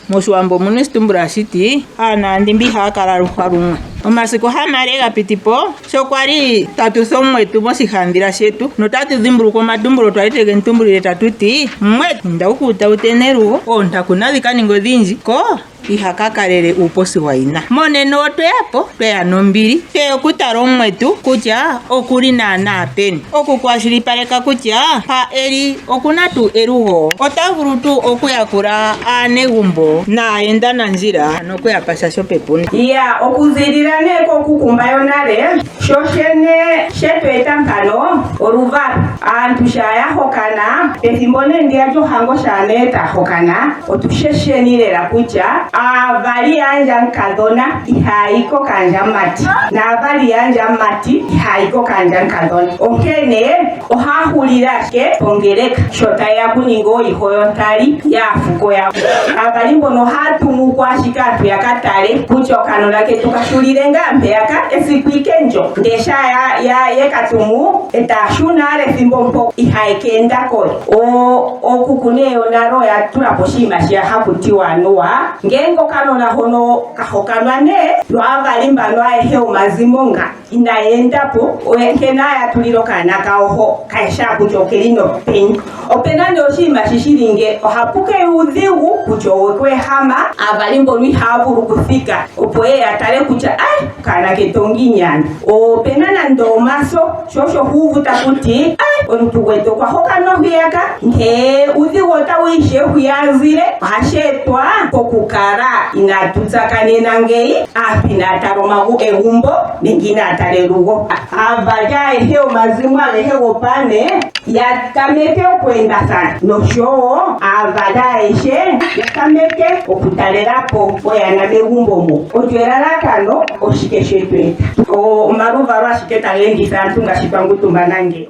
Moshiwambo omuna oshitumbula hashi ti, Aanaandhimba ihaya kala luhwa lumwe. Omasiku hamale ga piti po sho kwali tatu si omumwetu moshihandhila shetu notatu dhimbulukwa omatumbulo twali twege mu tumbulile tatu ti, Mumwetu, inda wu ka utaute nelugo, oontaku nadhi ka ninge odhindji, ko ihaka kalele uuposi wayina. Monena otwe ya po, twe ya nombili, twe ya okutala omumwetu kutya oku li naanaa peni, okukwashilipaleka kutya mpa e li oku na tuu elugo, ota vulu tuu okuyakula aanegumbo naayendanandjila noku ya pa sha shopepunda. Ya, okuzilila nee kokukumba yonale, Sho shene she tu eta mpano, oluvalo. Aantu shaa ya hokana, pethimbo nee ndiya lyohango shaa nee taa hokana, otu shesheni lela kutya aavali yaandja mukadhona ihaa yi ko kaandja mumati, naavali yaandja mumati ihaa yi ko kaandja mukadhona. Onkene ohaa hulile ashike pongeleka sho taye ya kuninga ooyiho yontali yaafuko yawo. Aavali mbono ohaa tumu ko ashike aantu ya ka tale kutya okanona ketu ka hulile ngaa mpeyaka esiku ike ndyo. Ndee shaa ya, ya, ye ka tumu e taa shuna ale ethimbo mpo ihaye ke enda ko we. O, ookuku nee yonale oya tula po oshinima shiya haku tiwa anuwa ngeenge okanona hono ka hokanwa nee yo aavali mbano ayehe yomazimo nga Inaya enda po, oye nkene haya tulile okaana kawo ho, kaye shaa kutya oke li nopeni. Ope na nee oshinima shi shi li nge, ohapu keya uudhigu kutya owe ku ehama, aavali mbono ihaya vulu okuthika opo ye ya tale kutya ai, okaana ketu ongiini ano. Ope na nande omaso, sho osho hu uvu taku ti, ai, omuntu gwetu okwa hokanwa hwiyaka, nkee uudhigu otawu yi ishewe hwiya a zile. Ohashi etwa kokukala inaatu tsakanena ngeyi, aantu inaya tala omagu egumbo nenge inaya tala elugo. Aavali ayehe yomazimo agehe gopaane ya tameke okweendathana noshowo aavali ayehe ya tameke okutalela po oyana megumbo mo. Olyo elalakano oshike shetu eta. Omaluvalo ashike taga enditha aantu ngaashi twa ngutumana ngeyi.